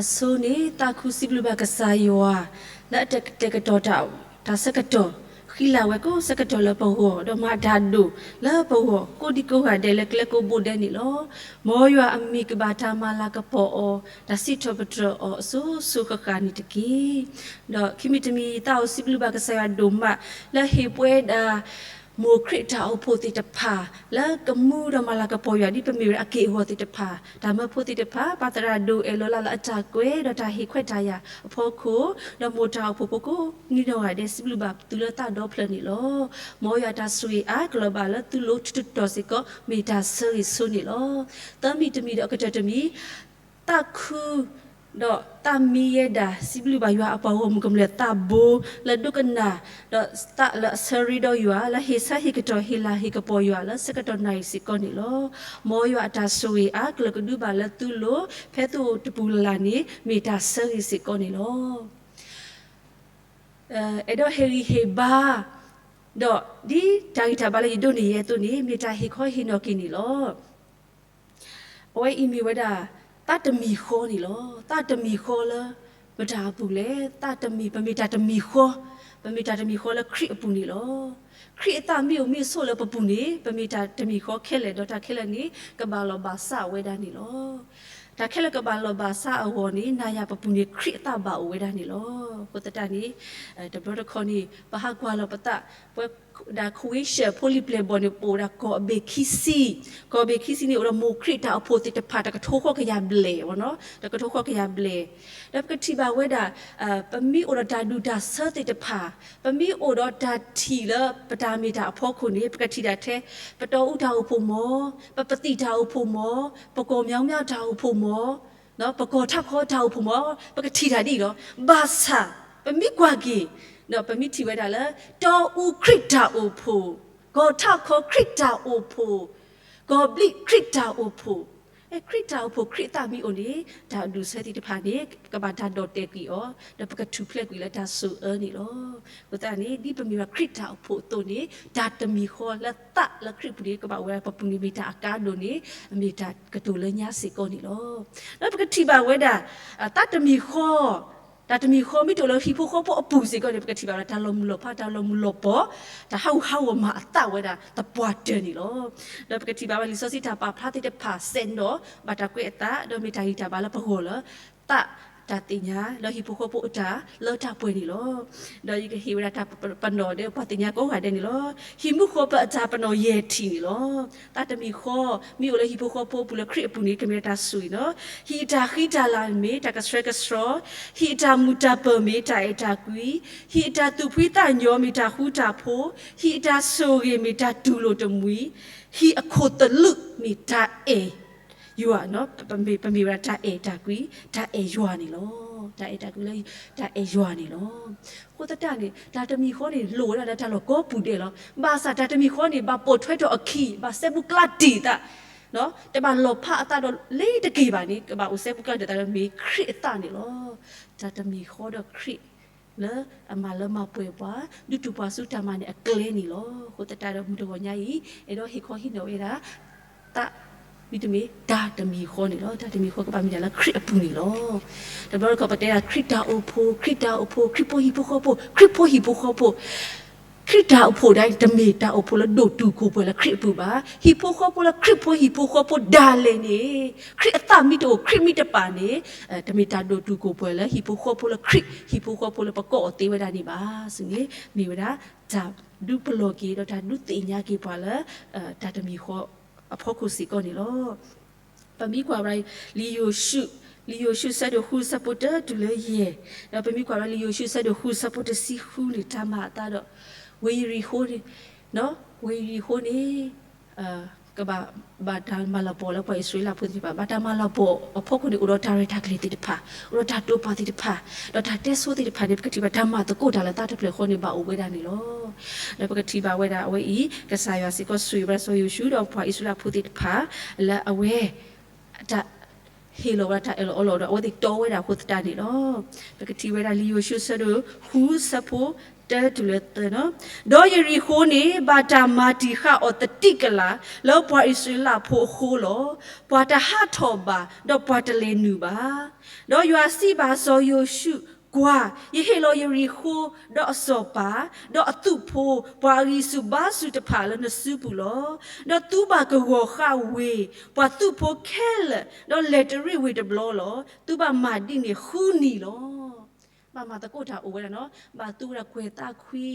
အဆိန့ၣ် သးခုစံးဘျုးဘၣ်ကစၢ်ယွၤ လၢအတၢ်ကတဲာ်ကတီၤတၢ် တၢ်ဆၢကတီၢ် ဃံလၤဝဲကိးဆၢကတီၢ်လၢပဂီၢ် ဒီးမၤတၢ်ဒိၣ်လၢပဂီၢ် ကိးဒံကိးဂၤဒဲးလၢကျဲကိးဘိဒဲးန့ၣ်လီၤ. မ်ယွၤအမံၤကဘၣ်တၢ်မၤလၤကပီၤအီၤ တၢ်စံးထီၣ်ပတြၢၤအီၤအစိၤစိၤဃၣ်ဃၣ်န့ၣ်တက့ၢ်. ဒီးခံမံၤတမံၤ သးအိၣ်စံးဘျုးဘၣ်ကစၢ်ယွၤဒိၣ်မး လၢဟ့ၣ်ပဝဲဒၣ် မိၢ်ခရံာ်တၢ်အိၣ်ဖှိၣ်သ့ၣ်တဖၣ် လၢကမူဒီးမၤလၤကပီၤယွၤ ဒ်ပမ့ၢ်ဝဲဒၣ်အက့ၢ်အဂီၤသ့ၣ်တဖၣ် တၢ်မၢဖိသ့ၣ်တဖၣ် ပာ်သရၣ်ဒိၣ်အဲၣ်လီၤလၢ်လၢအတၢ်ကွဲး ဒီးတၢ်ဟ့ၣ်ခွဲးတၢ်ယာ်အဖီခိၣ် ဒီးမိၢ်တၢ်အိၣ်ဖှိၣ်ဖိကိးနံၤနီၢ်ဂၤဒဲး စံးဘျုးဘၣ်သုလၢသးဒီဖျၢၣ်န့ၣ်လီၤ. မ်ယွၤတၢ်ဆိၣ်ဂ့ၤအါကလီၤဘၣ်လၢသုလိၤထူးထူးတီၤစ့ၢ်ကီး မ့ၢ်တၢ်ဆၢဂ့ၤဆိန့ၣ်လီၤ. သၢမံၤတမံၤဒီးအကတၢၢ်တမံၤ သးခု ဒီးသးမံယဲဒၣ် စံးဘျုးဘၣ်ယွၤအပှၤဂီၢ်မုၢ်ကမျၢၢ်သးဘိ လၢဒိကနၣ် ဒီးသးလၢအဆၢရ့ဒီးယွၤ လၢဟ့ၣ်ဆၢဟ့ၣ်ကတီၢ်ဟ့ၣ်လၤဟ့ၣ်ကပီၤယွၤလၢဆၢကတီၢ်နၣ်ရံၣ်စ့ၢ်ကီးန့ၣ်လီၤ. မ်ယွၤအတၢ်ဆိၣ်ဂ့ၤအါကလီၤကဒုဘၣ်လၢသုလိၤ ဖဲသုအိၣ်တပူၤလၢ်လၢ်န့ၣ် မ့ၢ်တၢ်ဆၢဂ့ၤစ့ၢ်ကီးန့ၣ်လီၤ. အဲၣ်ဒိးဟ့ၣ်ဂံၢ်ဟ့ၣ်ဘါ ဒီးဒ်တၢ်ဂံၢ်တၢ်ဘါလၢယဒိးန့ၢ်ယဲအသိးန့ၣ် မ့ၢ်တၢ်ဟ့ၣ်ခီဟ့ၣ်နီၤက့ၤန့ၣ်လီၤ. အဝဲအံၤမ့ၢ်ဝဲဒၣ် သးတမံၤဃီန့ၣ်လီၤ. သးတမံၤဃီလၢ မတၤအပူၤလဲၣ်. သးတမံၤ ပမ့ၢ်တၢ်တမံၤဃီ, ပမ့ၢ်တၢ်တမံၤဃီလၢခရံာ်အပူၤန့ၣ်လီၤ. ခရံာ်အသးမ့ၢ်အိၣ်မ့ၢ်ဆိးလၢပပူၤန့ၣ် ပမ့ၢ်တၢ်တမံၤဃီခဲလၢာ် ဒီးတၢ်ခဲလၢာ်န့ၣ် ကဘၣ်လီၢ်ဘၣ်စးဝဲဒၣ်န့ၣ်လီၤ. တၢ်ခဲလၢာ်ကဘၣ်လီၢ်ဘၣ်စးအဂီၢ်န့ၣ် နၤယၤပပူၤန့ၣ် ခရံာ်အသးဘၣ်အိၣ်ဝဲဒၣ်န့ၣ်လီၤ. အဃိသတးန့ၣ် တဘျီတခီၣ်န့ၣ် ပဟးကွၢ်လီၤပသး ပဝဲဒၣ် Croatia ဖိလံၤပျဲၢ်ဘီၣ်န့ၣ် ပအိၣ်ဒၣ်ကီၢ်အဘ့ၣ်ခံဆံ, ကီၢ်အဘ့ၣ်ခံဆံန့ၣ် အိၣ်ဒီးမိၢ်ခရံာ်တၢ်အိၣ်ဖှိၣ်သ့ၣ်တဖၣ် တကထိဃီကယၤဘျဲၣ်, တကထိဃီကယၤဘျဲၣ်, ဒီးပကထံၣ်ဘၣ်ဝဲဒၣ် ပမ့ၢ်အိၣ်ဒီးတၢ်ဒူၣ်တၢ်ဆၢသ့ၣ်တဖၣ်, ပမ့ၢ်အိၣ်ဒီးတၢ်ထံၣ်လၢပတၢ်မ့ၢ်တၢ်အဖီခိၣ်န့ၣ် ပကထံၣ်ဒၣ်ထဲ ပတီၢ်အူတၢ်အိၣ်ဖှိၣ်မီၤ, ပပသံၣ်တၢ်အိၣ်ဖှိၣ်မီၤ, ပကီၢ်မၠီမၠီတၢ်အိၣ်ဖှိၣ်မီၤ, ပကီၢ်ထးခီတၢ်အိၣ်ဖှိၣ်မီၤ, ပကထံၣ်တၢ်ဒ်အံၤလီၤ. ဘၣ်ဆၣ် ပမ့ၢ်ကွၢ်က့ၤ ဒီးပမ့ၢ်ထံၣ်ဝဲဒၣ်လၢ တီၢ်အူခရံာ်တၢ်အိၣ်ဖှိၣ်, ကီၢ်ထးခီခရံာ်တၢ်အိၣ်ဖှိၣ်, ကီၢ်ဘျံးခရံာ်တၢ်အိၣ်ဖှိၣ်, ခရံာ်တၢ်အိၣ်ဖှိၣ် ခရံာ်အသးမ့ၢ်အိၣ်န့ၣ် တၢ်ဒူၣ်ဆၢသ့ၣ်တဖၣ်န့ၣ် ကဘၣ်တၢ်ဒီၣ်တဲာ်ကွံာ်အီၤ ဒီးပကထူၣ်ဖျဲးကွံာ်လၢတၢ်ဆိၣ်အၢန့ၣ်လီၤ. အဃိသတးန့ၣ် ဒ်ပမ့ၢ်ဝဲခရံာ်တၢ်အိၣ်ဖှိၣ်အသိးန့ၣ် တၢ်တမံၤဃီလၢသးလၢခရံာ်ပူၤန့ၣ် ကဘၣ်အိၣ်ဝဲဒၣ်ပပူၤန့ၣ် မ့ၢ်တၢ်အကါဒိၣ်န့ၣ် မ့ၢ်တၢ်ကတိၤလၢညါစ့ၢ်ကီးန့ၣ်လီၤ. ဒီးပကထံၣ်ဘၣ်ဝဲဒၣ် သးတမံၤဃီ တၢ်တမံၤဃီမ့ၢ်တအိၣ်လၢဟံၣ်ဖိဃီဖိအပူၤစ့ၢ်ကီးန့ၣ် ပကထံၣ်ဘၣ်ဝဲဒၣ် တၢ်လီၤမုၢ်လီၤဖး တၢ်လီၤမုၢ်လီၤပီၤ တၢ်ဟးဂူာ်ဟးဂီၤမၤအသးဝဲဒၣ်သပှၢ်တၢၢ်န့ၣ်လီၤ. ဒီးပကထံၣ်ဘၣ်ဝဲလံာ်စီဆှံတၢ်ပာ်ဖျါသ့ၣ်တဖၣ်စဲးနီၣ် ဘၣ်တၢ်ကွဲးအသး ဒီးမ့ၢ်တၢ်ဂံၢ်တၢ်ဘါလၢပဂီၢ်လၢ သးတၢ်သ့ၣ်ညါ လၢဟံၣ်ဖိဃီဖိအတၢ်လၢတၢ်ပှဲၤန့ၣ်လီၤ. ဒီးယကဟ့ၣ်ဝဲဒၣ်တၢ်ပနီၣ်ဒီးပှၤသ့ၣ်ညါကိးဂၤဒဲးန့ၣ်လီၤ. ဟံၣ်မူဃီပၤအတၢ်ပနီၣ်ယဲၢ်ထံၣ်န့ၣ်လီၤ. သးတမံၤဃီ မ့ၢ်အိၣ်လၢဟံၣ်ဖိဃီဖိအပူၤလၢခရံာ်အပူၤန့ၣ် ကမ့ၢ်တၢ်ဆိၣ်ဂ့ၤနီၤ. ဟံၣ်အတၢ်ဃံတၢ်လၤမ့ၢ်တၢ်ကဆှဲကဆှီ, ဟံၣ်အတၢ်မုာ်တၢ်ပၢၢ်မ့ၢ်တၢ်အဲၣ်တၢ်ကွံ, ဟံၣ်အတၢ်သူၣ်ဖှံသးညီမ့ၢ်တၢ်ဃူတၢ်ဖိး, ဟံၣ်အတၢ်ဆိၣ်ဂ့ၤမ့ၢ်တၢ်တူၢ်လိာ်တမှံၤ, ဟံၣ်အခိၣ်သလုးမ့ၢ်တၢ်အဲၣ် ယွၤ, ပမ့ၢ်ဝဲဒၣ်တၢ်အဲၣ်တၢ်ကွံ, တၢ်အဲၣ်ယွၤန့ၣ်လီၤ. တၢ်အဲၣ်တၢ်ကွံလၢ တၢ်အဲၣ်ယွၤန့ၣ်လီၤ. အဃိသတးန့ၣ် တၢ်တမံၤဃီန့ၣ် လိၣ်ဝဲဒၣ်လၢတၢ်လီၢ်ကိးပူၤဒဲးလီၤ. ဘၣ်ဆၣ်တၢ်တမံၤဃီန့ၣ် ဘၣ်ပိာ်ထွဲထီၣ်အခံ, ဘၣ်စဲဘူးကျါတ့ၢ်သး, တဘၣ်လီၤဖးအသးဒီးလ့ၤတက့ၢ်ဘၣ်န့ၣ် ကဘၣ်အိၣ်စဲဘူးကျါဒ်သိးဒီးမ့ၢ်ခရံာ်အသးန့ၣ်လီၤ. တၢ်တမံၤဃီဒီးခရံာ် လၢအမၤလၢမၤပှဲၤပှၤ ဒုးတူၢ်ပှၤဆူတၢ်မၤန့ၣ်အကျဲန့ၣ်လီၤ. အဃိသတးဒီးမုၢ်တဂီၤညါအံၤ အဲၣ်ဒိးဟ့ၣ်ခီဟ့ၣ်နီၤဝဲဒၣ် သး မ့တမ့ၢ် တၢ်တမံၤဃီန့ၣ်လီၤ. တၢ်တမံၤဃီကဘၣ်မ့ၢ်ဒၣ်လၢခရံာ်အပူၤန့ၣ်လီၤ. တဘျီတခီၣ်ပတဲဒၣ် ခရံာ်တၢ်အိၣ်ဖှိၣ်, ခရံာ်တၢ်အိၣ်ဖှိၣ်, ခရံာ်ဖိဟံၣ်ဖိဃီဖိ, ခရံာ်ဖိဟံၣ်ဖိဃီဖိ, ခရံာ်တၢ်အိၣ်ဖှိၣ်ဒၣ်အံၤ တမ့ၢ်တၢ်အိၣ်ဖှိၣ်လၢဒိၣ်တုာ်ခိၣ်ပှဲၤလၢခရံာ်အပူၤဘၣ်. ဟံၣ်ဖိဃီဖိလၢခရံာ်ဖိဟံၣ်ဖိဃီဖိဒၣ်လဲာ်န့ၣ် ခရံာ်အသးမ့ၢ်တအိၣ် ခရံာ်မ့ၢ်တပာ်န့ၣ် တမ့ၢ်တၢ်ဒိၣ်တုာ်ခိၣ်ပှဲၤလၢဟံၣ်ဖိဃီဖိလၢခရံာ်, ဟံၣ်ဖိဃီဖိလၢပကိးအီၤသ့ဝဲဒၣ်န့ၣ်ဘၣ်. ဆူန့ၣ် မ့ၢ်ဝဲဒၣ် တၢ်ဒုးပလီၢ်က့ၤ ဒီးတၢ်ဒုးသ့ၣ်ညါက့ၤပှၤလၢ တၢ်တမံၤဃီအဖီခိၣ်စ့ၢ်ကီးန့ၣ်လီၤ. ပမ့ၢ်ကွၢ်ဝဲ လံာ်ယိၤၡူး, လံာ်ယိၤၡူးဆၢဒိၣ်ဃုဆၢဖိတၢတုၤလၢယဲၢ်, ဒီးပမ့ၢ်ကွၢ်ဝဲလံာ်ယိၤၡူးဆၢဒိၣ်ဃုဆၢဖိတဆံဃုန့ၣ် တၢ်မၤအသးဒီး ဝ့ၢ်ယရံၣ်ဃိန့ၣ်, ဝ့ၢ်ယရံၣ်ဃိန့ၣ် ကဘၣ် ဘၣ်တၢ်မၤလီၤပီၢ်လၢပှၤအံၣ်စရ့လးဖိသ့ၣ်တဖၣ်, ဘၣ်တၢ်မၤလီၤပီၢ်အဖီခိၣ်န့ၣ် အိၣ်ဒီးတၢ်ရဲၣ်တၢ်ကျဲၤသ့ၣ်တဖၣ်, အိၣ်ဒီးတၢ်တိာ်ပာ်သ့ၣ်တဖၣ်, ဒီးတၢ်တဲဆိသ့ၣ်တဖၣ်န့ၣ် ပကထံၣ်ဘၣ်တၢ်မၤသကိးတၢ်လၢသးတဖျၢၣ်ဃီန့ၣ် ဘၣ်အိၣ်ဝဲဒၣ်န့ၣ်လီၤ. ဒီးပကထံၣ်ဘၣ်ဝဲဒၣ်အဝဲအံၤ ကစၢ်ယွၤစ့ၢ်ကီးဆိၣ်ဂ့ၤဝဲဒၣ်စီၤယိၤၡူး ဒီးပှၤအံၣ်စရ့လးဖိသ့ၣ်တဖၣ် လၢအဝဲ တၢ် ဟ့ၣ်လီၤဝဲဒၣ်တၢ်အၢၣ်လီၤအီလီၤဒီး အဝဲသ့ၣ်တီဝဲဒၣ်အဃိသတးန့ၣ်လီၤ. ပကထံၣ်ဝဲဒၣ်လံာ်ယိၤၡူးဆၢဒိၣ်ဃုဆၢဖိ တၢတုၤလၢသၢ, ဒီးယရံၣ်ဃိန့ၣ် ဘၣ်တၢ်မၤတံာ်ဃာ်အီၤသတံၣ်ကလာ် လၢပှၤအံၣ်စရ့လးဖိအဃိလီၤ. ပှၤတဟးထီၣ်ဘၣ်, ဒီးပှၤတလဲၤနုာ်ဘၣ်. ဒီးယွၤစံးဘၣ်စီၤယိၤၡူး, ကွၢ်, ယဟ့ၣ်လီၤယရံၣ်ဃိ, ဒီးအစီၤပၤ, ဒီးအသုးဖိ, ပှၤအဂံၢ်ဆူၣ်ဘါဆူၣ်တဖၣ်လၢနစုပူၤလီၤ. ဒီးသုဘၣ်ကဂီၤဃာ်ဝ့ၢ်, ပှၤသုးဖိခဲလၢာ်, ဒီးလဲၤတရံးဝ့ၢ်တဘျီလီၤ. သုဘၣ်မၤဒ်န့ၣ်ဃုနံၤလီၤ. ဘၣ်မၤသကိးတၢ်အိၣ်ဝဲဒၣ်နီၤ, ဘၣ်သူဝဲဒၣ်ကွဲးသးခွံ,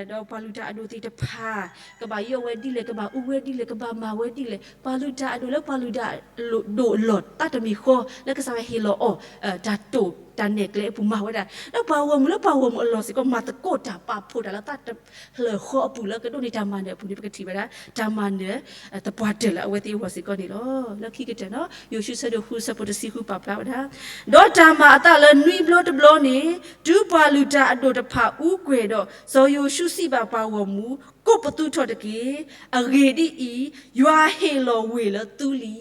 ဒီးပှၤလုၢ်တၢ်အဒိၣ်သ့ၣ်တဖၣ်, ကဘၣ်ယီၣ်ဝဲဒ်လဲၣ်, ကဘၣ်အူဝဲဒ်လဲၣ်, ကဘၣ်မၤဝဲဒ်လဲၣ်, ပှၤလုၢ်တၢ်အဒိၣ်လၢပှၤလုၢ်တၢ်အဒိၣ်အလီၢ်သးတမံၤဃီ လၢကစၢ်ယွၤဟ့ၣ်လီၤအီၤ တၢ်တိာ်တၢ်နဲၣ်ကျဲအပူၤမၤဝဲဒၣ်, ဒီးပှၤဂီၢ်မုၢ်လၢပှၤဂီၢ်မုၢ်အလီၢ်စ့ၢ်ကီး မၤသကိးတၢ်ပာ်ဖှိၣ်တၢ်လၢသးတဖျၢၣ်ဃီအပူၤလၢကဒိးန့ၢ်တၢ်မၤနၢၤအပူၤန့ၣ် ပကထံၣ်ဘၣ်ဒၣ် တၢ်မၤနၢၤသပှၢ်တၢၢ်လၢအဝဲသ့ၣ်အဂီၢ်စ့ၢ်ကီးန့ၣ်လီၤ. လၢခံကတၢၢ်နီၤ ယိၤၡူအဆၢဒိၣ်ဃုဆၢဖိတဆံဃုပာ်ဖျါဝဲဒၣ်, ဒီးတၢ်မၤအသးလၢနွံဘျီတဘျီန့ၣ် တုၤပှၤလုၢ်တၢ်အဒိၣ်တဖၣ်အူကွဲၤဒီး စီၤယိၤၡူစံးဘၣ်ပှၤဂီၢ်မုၢ်, ကိးပသူထီၣ်တက့ၢ်. အဂ့ၢ်ဒ်အံၤ, ယွၤဟ့ၣ်လီၤဝ့ၢ်လၢသုလံ.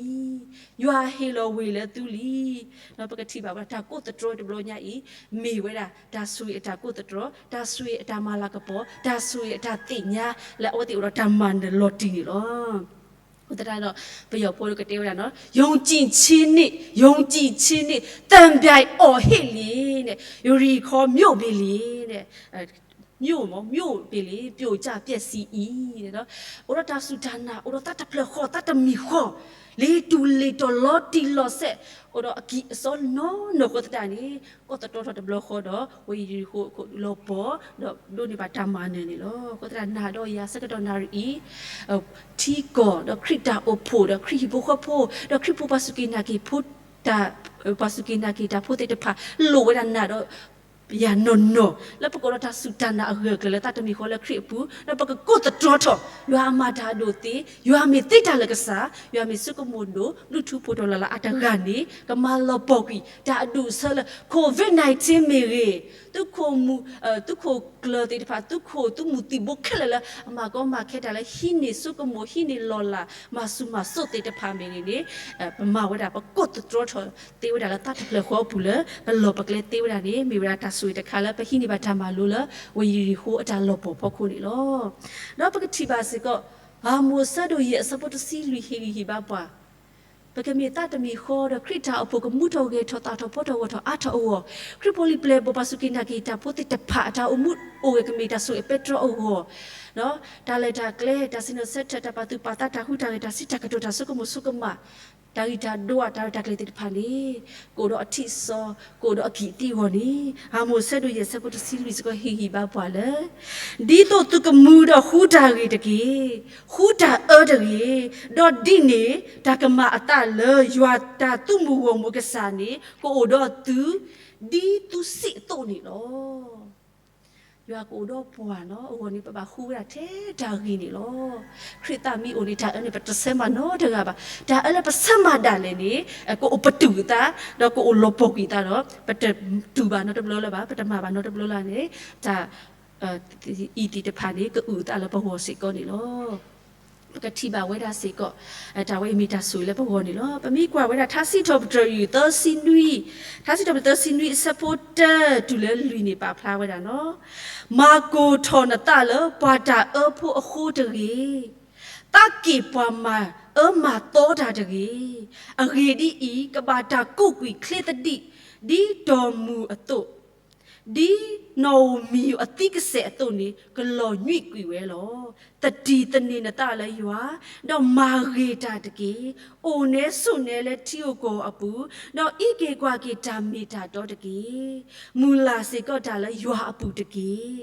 ယွၤဟ့ၣ်လီၤဝ့ၢ်လၢသုလံ. ပကထံၣ်ဘၣ်ဝဲဒၣ်တၢ်ကိးသတြီတဘျီညါအံၤ မ့ၢ်ဝဲဒၣ် တၢ်ဆိၣ်ဂ့ၤအတၢ်ကိးသတြီ, တၢ်ဆိၣ်ဂ့ၤအတၢ်မၤလၤကပီၤ, တၢ်ဆိၣ်ဂ့ၤအတၢ်သ့ၣ်ညါ လၢအဝဲသ့ၣ်အိၣ်ဒီးတၢ်မၤနၢၤလီၤတံၢ်န့ၣ်လီၤ. အဃိသတးဒီး ပယီၤဖိကတဲဝဲဒၣ်နီၤ ယုံကြည်ခြင်းနှင့်, ယုံကြည်ခြင်းနှင့် သံပြိုင်အော်ဟစ်လျှင်န့ၣ် ယရံၣ်ဃီ မြို့ပေလင်န့ၣ် မြို့မ့ၢ် မြို့ပေလင် ပြိုကျပျက်စီး၏. အိၣ်ဒီးတၢ်စူၢ်တၢ်နာ် အိၣ်ဒီးသးတဖျၢၣ်ဃီ သးတမံၤဃီ လ့ၤတူၢ်လ့ၤတီၤလီၤတံၢ်လီၤဆဲး အိၣ်ဒီးအကံၢ်အစီနီၢ်နီၢ်အဃိသတးန့ၣ် ကိးသတြီထီၣ်တဘျီဃီဒီး ဝ့ၢ်ယရံၣ်ဃိးလီၤပှီၢ် ဒီးဒိးန့ၢ်ဘၣ်တၢ်မၤနၢၤန့ၣ်လီၤ. အဃိသတး နာ်ဒီးယၤဆၢကတီၢ်နၣ်ရံၣ်အံၤ ထံကီၢ် ဒီးခရံာ်တၢ်အိၣ်ဖှိၣ် ဒီးခရံာ်ဟံၣ်ဖိဃီဖိ ဒီးခရံာ်ဖိပှၤစူၢ်က့ၤနာ်က့ၤဖိ ပှၤစူၢ်က့ၤနာ်က့ၤတၢ်ဖိသ့ၣ်တဖၣ် လိၣ်ဝဲဒၣ်နၤဒီးယၤနီၢ်နီၢ် လၢပကအိၣ်ဒီးတၢ်စူၢ်တၢ်နာ်အဂၢၢ်အကျၢၤလၢသးတမံၤဃီလၢခရံာ်အပူၤ ဒီးပကကိးသတြီထီၣ် ယွၤအမၤတၢ်အဒိၣ်သ့ ယွၤမ့ၢ်သ့တၢ်လၢကစၢ် ယွၤမ့ၢ်ဆိကမိၣ်ဒိၣ် ဘျုးထူဖိတၢ်လီၤလးအါတဂၤန့ၣ် ကမၤလီၤပှီၢ်ကွံာ် တၢ်အဒူၣ်အဆၢလၢ COVID nineteen မ့ၢ်ဂ့ၤ သုးခိၣ်မူ သုးခိၣ်ကျၢၢ်သ့ၣ်တဖၣ် သုးခိၣ်သုးမုၢ်သံၣ်ဘိခဲလၢာ်လၢ အမၤကီမၤခဲတၢ်လၢ ဟံးန့ၢ်ဆိကမိၣ် ဟံးန့ၢ်လီၤလး မၤဆူၣ်မၤစိးသ့ၣ်တဖၣ်မ့ၢ်ဂ့ၤန့ၣ် ပမၤဝဲဒၣ် ပကိးသတြီထီၣ်သ့ဝဲဒၣ်လၢသးတဖျၢၣ်ဃီအပူၤလၢ ပလီၢ်ပကျဲသ့ဝဲဒၣ်န့ၣ် မ့ၢ်ဝဲဒၣ်တၢ်ဆိၣ်ဂ့ၤတခါလၢ ပဟံးန့ၢ်ဘၣ်တၢ်မၤလိလၢ ဝ့ၢ်ယရံၣ်ဃိအတၢ်လီၤပှီၢ်ဖီခိၣ်န့ၣ်လီၤ. ဒီးပကထံၣ်ဘၣ်စ့ၢ်ကီး ဧၤမိၣ်အဆၢဒိၣ်ယဲၢ်အဆၢဖိတဆံလွံၢ် ဟ့ၣ်ဂံၢ်ဟ့ၣ်ဘါပှၤ ပကမ့ၢ်သးတမံၤဃီဒီး ခရံာ်တၢ်အိၣ်ဖှိၣ်ကမူထီၣ်ဂဲၤထီၣ်သးထီၣ်ဖီထီၣ်ဂီၢ်ထီၣ်အါထီၣ်အဂီၢ်, ခရံာ်ဖိလံၤပျဲၢ်ဘီၣ်ပှၤစူၢ်က့ၤနာ်က့ၤတၢ်ဖိသ့ၣ်တဖၣ် အတၢ်အိၣ်မူအိၣ်ဂဲၤကမ့ၢ်တၢ်ဆိၣ်ဂ့ၤပဲတြီအဂီၢ်, တၢ်လဲၤတၢ်ကျဲ တၢ်ဆ့ၣ်နီၤဆၢထၢၣ် တၢ်ပာ်သူၣ်ပာ်သး တၢ်ဟူးတၢ်ဂဲၤ တၢ်စံးတၢ်ကတိၤ တၢ်ဆိကမိၣ်ဆိကမး တၢ်ဂံၢ်တၢ်ဒွး တၢ်ရဲၣ်တၢ်ကျဲၤသ့ၣ်တဖၣ်န့ၣ် ကအိၣ်ဒီးအထံၣ်အစီ ကအိၣ်ဒီးအကံၢ်အသံအဂီၢ်န့ၣ် ဧၤမိၣ်အဆၢဒိၣ်ယဲၢ်အဆၢဖိတဆံလွံၢ်စ့ၢ်ကီး ဟ့ၣ်ဂံၢ်ဘါပှၤလၢ ဒ်သိးသုကမူဒီးဃူတၢ်ဂ့ၤတက့ၢ်. ဃူတၢ်အၢတဂ့ၤ. ဒီးဒ်န့ၣ် တၢ်ကမၤအသးလၢယွၤတၢ်သုးမုၢ်ဂီၢ်မုၢ်အကစၢ်န့ၣ် ကအိၣ်ဒီးသု ဒ်သုစံးအသိးန့ၣ်လီၤ. ယွၤကအိၣ်ဒီးပှၤနီၤ အဂီၢ်န့ၣ် ပဘၣ်ဃူဝဲဒၣ်ထဲတၢ်ဂ့ၤန့ၣ်လီၤ. ခရံာ်သးမ့ၢ်အိၣ်န့ၣ် တၢ်အၢန့ၣ် ပတဆၢမၤနီတဂၤဘၣ်. တၢ်အၢလၢပဆၢမၤဒၣ်လဲာ်န့ၣ် ကအိၣ်ပတုာ်အသး ဒီးကအိၣ်လီၤပှီၢ်ကွံာ်အသးဒီး ပတတူၢ်ဘၣ်နီတဘျီလၢၤဘၣ်, ပတမၤဘၣ်နီတဘျီလၢၤန့ၣ် တၢ် အံၤသ့ၣ်တဖၣ်န့ၣ် ကအုၣ်အသးလၢပဂီၢ်စ့ၢ်ကီးန့ၣ်လီၤ. ပကထံၣ်ဘၣ်ဝဲဒၣ်စ့ၢ်ကီး တၢ်ဝဲအံၤမ့ၢ်တၢ်ဆိၣ်ဂ့ၤလၢပဂီၢ်န့ၣ်လီၤ. ပမ့ၢ်ကွၢ်ဝဲဒၣ် ထါစံးထီၣ်ပတြၢၤ သၢဆံနွံ, ထါစံးထီၣ်ပတြၢၤ သၢဆံနွံ အဆၢဖိတၢတုၤလၢလွံၢ်န့ၣ် ပာ်ဖျါဝဲဒၣ်နီၤ, မၤကိၢ်ထီၣ်နသးလၢပှၤတၢ်အၢဖိအဃိတဂ့ၤ, သးက့ၢ်ပှၤမၤအၢမၤသီတၢ်တဂ့ၤ. အဂ့ၢ်ဒ်အံၤ, ကဘၣ်တၢ်ကူးကွံာ်ချ့သဒံး ဒ်တီၢ်မုၢ်အသိး, ဒ်နီၣ်ဧိၤမံၤဧိၤအသံကစဲးအသိးန့ၣ် ကလီၤညွံးကွံာ်ဝဲလီၤ. သတံၢ်သန့ၤနသးလၢယွၤ, ဒီးမၤဂ့ၤတၢ်တက့ၢ်. အိၣ်နဲဆိးနဲလၢထံဧိၤကီၢ်အပူၤ, ဒီးအံးက့ၤကွၢ်က့ၤတၢ်မ့ၢ်တၢ်တီတက့ၢ်. မုၢ်လၢ်စ့ၢ်ကီးတၢ်လၢယွၤအပူၤတက့ၢ်.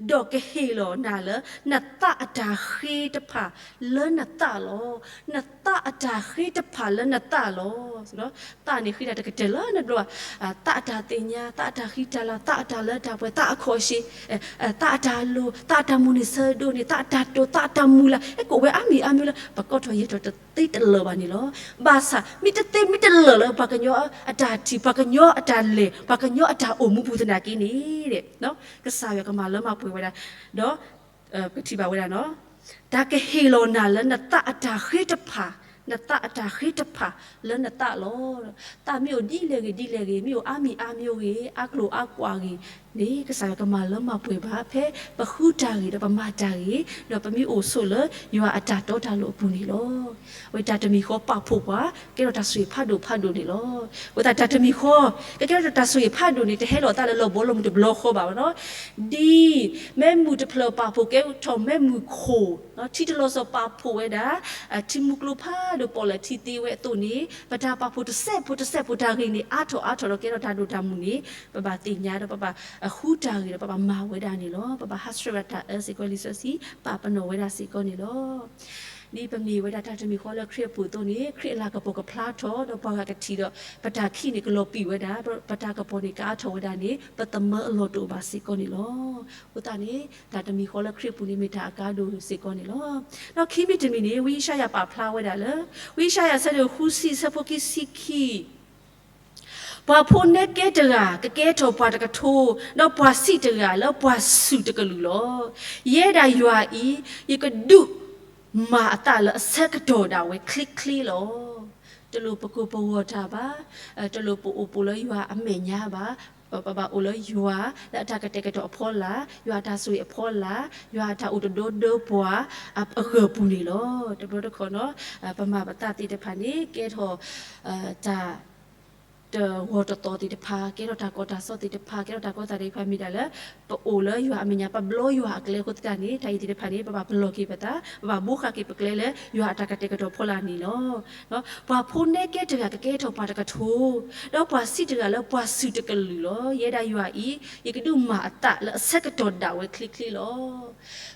ဒီးကဟ့ၣ်လီၤနၤလၢ နသးအတၢ်ဃ့တဖၣ်လၢနသးလီၤ. နသးအတၢ်ဃ့တဖၣ်လၢနသးလီၤ. သးန့ၣ်ဃ့တၢ်တကတၢၢ်လၢနဘျီဘၣ်, သးအတၢ်သ့ၣ်ညါ, သးအတၢ်ဃံတၢ်လၤ, သးအတၢ်လၢတၢ်ပှဲၤ, သးအခီၣ်အရှ့, သးအတၢ်လိၤ, သးအတၢ်မိၣ်န့ၢ်ဆၢဒိးန့ၢ်, သးအတၢ်တိာ်, သးအတၢ်မုၢ်လၢ်, အဲ ကအိၣ်ဝဲအါမံၤအါမံၤလၢ ပကိးထီၣ်ယဲၢ်ထီၣ်တသ့တလၢာ်ဘၣ်န့ၣ်လီၤ. ဘၣ်ဆၣ် မ့ၢ်တသ့မ့ၢ်တလၢာ်လၢ ပှၤကညီအတၢ်ထံၣ်, ပှၤကညီအတၢ်လဲၤ, ပှၤကညီအတၢ်အိၣ်မူပူၤသနာ်က့န့ၣ် ကစၢ်ယွၤကမၤလၢမၤပှဲၤဝဲဒၣ်, ဒီး ပထံၣ်ဘၣ်ဝဲဒၣ်နီၤ, တၢ်ကဟ့ၣ်လီၤနၤလၢနသးအတၢ်ဃ့တဖၣ် နသးအတၢ်ဃ့တဖၣ်လၢနသးလီၤ. သးမ့ၢ်အိၣ်ဒ်လဲၣ်ဂ့ၤဒ်လဲၣ်ဂ့ၤ, မ့ၢ်အိၣ်အါမံၤအါမံၤဂ့ၤ, အါကျိၤအါကွၢ်ဂ့ၤန့ၣ် ကစၢ်ယွၤကမၤလၢမၤပှဲၤဘၣ် ဖဲပဃုတၢ်ဂ့ၤဒီးပမၤတၢ်ဂ့ၤ, ဒီးပမ့ၢ်အိၣ်ဆိးလၢယွၤအတၢ်တီတၢ်လိၤအပူၤန့ၣ်လီၤ. အဝဲတၢ်တမံၤဃီပာ်ဖှိၣ်ပှၤ ကဲထီၣ်တၢ်ဆိၣ်ဂ့ၤဖးဒိၣ်ဖးဒိၣ်န့ၣ်လီၤ. အဃိသတးတၢ်တမံၤဃီ ကကဲထီၣ်တၢ်ဆိၣ်ဂ့ၤဖးဒိၣ်န့ၣ် တဟဲလီၤအသးလၢလီၢ်ဘီလီၢ်မုၢ်တဘျီဃီဘၣ်နီၤ. ဒ်မ့ၢ်မုၢ်တဖျၢၣ်ပာ်ဖှိၣ်ကဲထီၣ်မ့ၢ်မုၢ်ခိၣ်, ထံတလီၤစီၤပာ်ဖှိၣ်ဝဲဒၣ် ထံမူကျိဖးဒိၣ်ပီၣ်လဲၣ်ထံသ့ဝဲအသိးန့ၣ် ပတၢ်ပာ်ဖှိၣ်တစဲးဖိတစဲးဖိတၢ်ဂ့ၤန့ၣ် အါထီၣ်အါထီၣ်ဒီးကဲထီၣ်တၢ်ဒိၣ်တၢ်မုၢ်န့ၣ် ပဘၣ်သ့ၣ်ညါဒီးပဘၣ်ဃုတၢ်ဂ့ၤဒီးပဘၣ်မၤဝဲဒၣ်န့ၣ်လီၤ. ပဘၣ်ဟးဆှဲးဝဲဒၣ်တၢ်အၢစ့ၢ်ကီး လံာ်စီဆှံပာ်ပနီၣ်ဝဲဒၣ်စ့ၢ်ကီးန့ၣ်လီၤ. ဒ်ပမ့ၢ်ဝဲဒၣ်တၢ်တမံၤဃီလၢခရံာ်အပူၤအသိးန့ၣ် ခရံာ်အလၤကပီၤကဖျါထီၣ် ဒီးပှၤဂၤကထံၣ်ဒီး ပတၢ်ခံးန့ၣ်ကလီၤပံာ်ဝဲဒၣ်, ပတၢ်ကပီၤန့ၣ်ကအါထီၣ်ဝဲဒၣ်န့ၣ် ပသမၢအလီၢ်တအိၣ်ဘၣ်စ့ၢ်ကီးန့ၣ်လီၤ. အဃိသတးန့ၣ် တၢ်တမံၤဃီလၢခရံာ်အပူၤန့ၣ်မ့ၢ်တၢ်အကါဒိၣ်စ့ၢ်ကီးန့ၣ်လီၤ. ဒီးခံမံၤတမံၤန့ၣ် ဝံယၡါယၤပာ်ဖျါဝဲဒၣ်လၢ ဝံယၡါယၤအဆၢဒိၣ်ဃုဆံ အဆၢဖိခံဆံခံ ပှၤဖိနဲကဲတဂၤ ကကဲထီၣ်ပှၤတကထိ, ဒီးပှၤဆံးတဂၤလၢပှၤစူၢ်တကလုာ်လီၤ. ယဲဒၣ်ယွၤအံၤ ယကဒုးမၤအသးလၢအဆၢကတီၢ်ဒၣ်ဝဲချ့ချ့လီၤ. တလိၣ်ပကိာ်ပဂီၤတၢ်ဘၣ်, တလိၣ်ပအိၣ်ပိာ်လၢယွၤအမဲာ်ညါဘၣ်, ပဘၣ်အိၣ်လၢယွၤလၢအတၢ်ကတဲာ်ကတီၤအဖီလာ်, ယွၤအတၢ်ဆိၣ်ဂ့ၤအဖီလာ်, ယွၤအတၢ်အိၣ်တဒိဒၢပှၤအဂၢၢ်ပူၤန့ၣ်လီၤ. တဘျီတခီၣ်နီၤ ပမၤပသးသ့ၣ်တဖၣ်န့ၣ် ကဲထီၣ် တၢ် တဂီၤတသီသ့ၣ်တဖၣ်, ကဲထီၣ်တၢ်ကီတၢ်စီသ့ၣ်တဖၣ်, ကဲထီၣ်တၢ်ကီတၢ်ခဲသ့ၣ်တဖၣ်မ့ၢ်ဒၣ်လၢ ပအိၣ်လၢယွၤအမဲာ်ညါ ပဘျီယွၤအကျဲအဃိသတးန့ၣ် တၢ်အံၤသ့ၣ်တဖၣ်န့ၣ် ပဘၣ်ပလီၢ်က့ၤပသး, ပဘၣ်ဘိဃာ်က့ၤပကျဲလၢယွၤအတၢ်ကတဲာ်ကတီၤဖီလာ်န့ၣ်လီၤ. ပှၤဖိနဲကဲတဂၤကကဲထီၣ်ပှၤတကထိ, ဒီးပှၤဆံးတဂၤလၢပှၤစူၢ်တကလုာ်လီၤ. ယဲဒၣ်ယွၤအံၤ ယကဒုးမၤအသးလၢအဆၢကတီၢ်ဒၣ်ဝဲချ့ချ့လီၤ.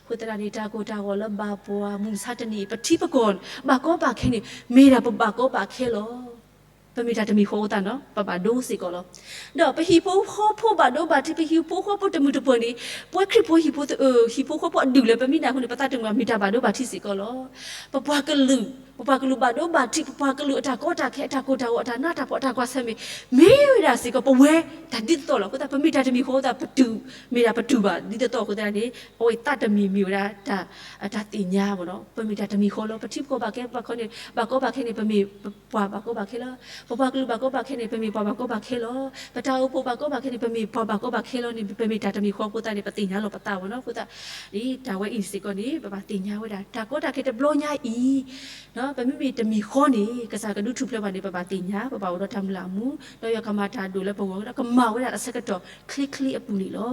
အဃိသတးန့ၣ် တၢ်ကိၢ်တၢ်ဂီၤလၢဘၣ်ပှၤမုၢ်မဆါတနံၤအံၤ ပထံပကီၢ် ဘၣ်ကီဘၣ်ခဲန့ၣ် မ့ၢ်ဒၣ်ပဘၣ်ကီဘၣ်ခဲလီၤ. ပမ့ၢ်တၢ်တမံၤဃီအဃိသတးနီၤ ပဘၣ်ဒိစ့ၢ်ကီးလီၤ. ဒီးပဟံၣ်ဖိဃီဖိဘၣ်ဒိဘၣ်ထံး ပဟံၣ်ဖိဃီဖိတမုာ်တပၢၢ်န့ၣ် ပဝဲခရံာ်ဖိဟံၣ်ဖိ ဟံၣ်ဖိဃီဖိအဒူၣ်လၢပမ့ၢ်ဒၣ်အဃိန့ၣ် ပသးတမုာ်ဘၣ် မ့ၢ်တၢ်ဘၣ်ဒိဘၣ်ထံးစ့ၢ်ကီးလီၤ. ပပှၤကလုာ် ပပှၤကလုာ်ဘၣ်ဒိဘၣ်ထံး ပပှၤကလုာ်အတၢ်ကီတၢ်ခဲ အတၢ်ကိၢ်တၢ်ဂီၤ အတၢ်နးတၢ်ဖှီၣ် အတၢ်ကွၢ်ဆၢၣ်မဲာ် မ့ၢ်ဝဲဒၣ်စ့ၢ်ကီး ပဝဲတၢ်ဒ်သိးသိးလီၤ. အဃိသတး ပမ့ၢ်တၢ်တမံၤဃီအဃိသတး ပတုာ် မ့ၢ်ဒၣ်ပတုာ်ဘၣ်ဒ်သိးသိးအဃိသတးန့ၣ် အဝဲသးတမံၤမ့ၢ်ဝဲဒၣ် တၢ်သ့ၣ်ညါဘၣ်နီၤ ပမ့ၢ်တၢ်တမံၤဃီလီၤ. ပထံပကီၢ်ဘၣ်ကဲ ပှၤခီန့ၣ် ဘၣ်ကီဘၣ်ခဲန့ၣ် ပမ့ၢ်ပှၤဘၣ်ကီဘၣ်ခဲလီၤ. ပပှၤကလုာ်ဘၣ်ကီဘၣ်ခဲန့ၣ် ပမ့ၢ်ပှၤဘၣ်ကီဘၣ်ခဲလီၤ. ပတၢ်အိၣ်ဖှိၣ်ဘၣ်ကီဘၣ်ခဲန့ၣ် ပမ့ၢ်ပှၤဘၣ်ကီဘၣ်ခဲလီၤန့ၣ် ပမ့ၢ်တၢ်တမံၤဃီအဃိသတးန့ၣ် ပသ့ၣ်ညါလီၤပသးဘၣ်နီၤ အဃိသတး ဒ်တၢ်ဝဲအံၤစ့ၢ်ကီးန့ၣ် ပဘၣ်သ့ၣ်ညါဝဲဒၣ် တၢ်ကီတၢ်ခဲတဘျီညါအံၤ ပမ့မ့ၢ်တမံၤဃီန့ၣ် ကစၢ်ကဒုးထူၣ်ဖျဲးပှၤန့ၣ် ပဘၣ်သ့ၣ်ညါ ပဘၣ်အိၣ်ဒီးတၢ်မုၢ်လၢ်အမူ ဒီးယွၤကမၤတၢ်ဒိၣ်လၢပဂီၢ် ဒီးကမၤဝဲဒၣ်အဆၢကတီၢ်ချ့ချ့အပူၤန့ၣ်လီၤ.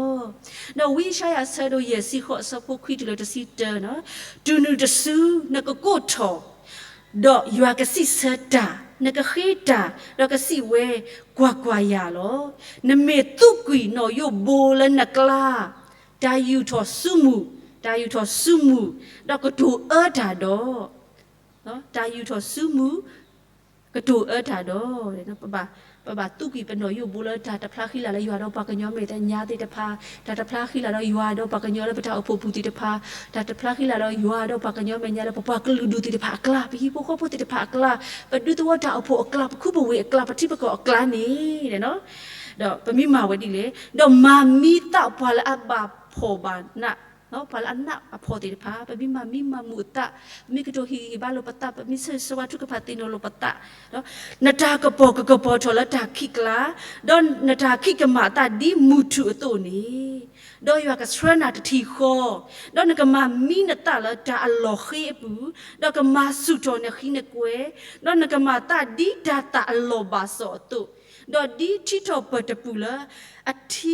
ဒီးဝံယၡါယၤအဆၢဒိၣ်ယဲၢ်ဆံဃိး အဆၢဖိခွံတုၤလၢတဆံတၢနီၤ တုၤနုၤတစု နကကိးထီၣ် ဒီးယွၤကစံးဆၢတၢ်, နကဃ့တၢ်, ဒီးကစံးဝဲ, ကွၢ်ကွၢ်ယၤလီၤ. နမ့ၢ်သူးကွံာ်နီၣ်ယိၣ်ဘိလၢနကျါ, တၢ်ယူာ်ထီၣ်စုမုၢ်, တၢ်ယူာ်ထီၣ်စုမုၢ်, ဒီးကတိၤအၢတၢ်ဒီး, တၢ်ယူာ်ထီၣ်စုမုၢ်, ကတိၤအၢတၢ်ဒီး, ပဘၣ်သူးကွံာ်ပနီၣ်ယိၣ်ဘိလၢတၢ်တဖျါဃံလၤလၢယွၤဒီးပှၤကညီမဲာ်ညါသ့ၣ်တဖၣ်, တၢ်တဖျါဃံလၤဒီးယွၤဒီးပှၤကညီလၢပတၢ်အိၣ်ဖှိၣ်ပူၤသ့ၣ်တဖၣ်, တၢ်တဖျါဃံလၤဒီးယွၤဒီးပှၤကညီမဲာ်ညါလၢပပှၤကလုာ်ဒူၣ်သ့ၣ်တဖၣ်အကျါ, ပဟံၣ်ဖိဃီဖိသ့ၣ်တဖၣ်အကျါ, ပဒူသဝီတၢ်အိၣ်ဖှိၣ်အကျါ, ပခူပဝ့ၢ်အကျါ, ပထံပကီၢ်အကျါန့ၣ်, ဒီးပမ့ၢ်မၤဝဲဒ်လဲၣ်, ဒီးမၤမံသးပှၤလၢအဘၣ်ဖှီၣ်ဘၣ်နး ပှၤလၢအနးအဖှီၣ်သ့ၣ်တဖၣ်, ပမ့ၢ်မၤမံမၤမုာ်အသး, ပမ့ၢ်ကတိၤဟ့ၣ်ဂံၢ်ဟ့ၣ်ဘါလိာ်ပသး, ပမ့ၢ်ဆၢဂ့ၤဆၢဝါထုကဖၣ်သ့ၣ်နီၣ်လိာ်ပသး, နတၢ်ကပီၤကကပီၤထီၣ်လၢတၢ်ခံးကျါ, ဒီးနတၢ်ခံးကမၣ်အသးဒ်မုၢ်ထူၣ်အသိးန့ၣ်, ဒီးယွၤကဆှၢနၤတထံၣ်ဃီ, ဒီးနကမၤမံနသးလၢတၢ်အလီၢ်ဃ့အပူၤ, ဒီးကမၤဆူၣ်ထီၣ်နဃံနကွဲ, ဒီးနကမၤသးဒ်တၢ်သၣ်အလီၢ်ဘၣ်စီၣ်အသိး, ဒီးဒ်ထံထီၣ်ပၢၢ်တပူၤလၢအထံ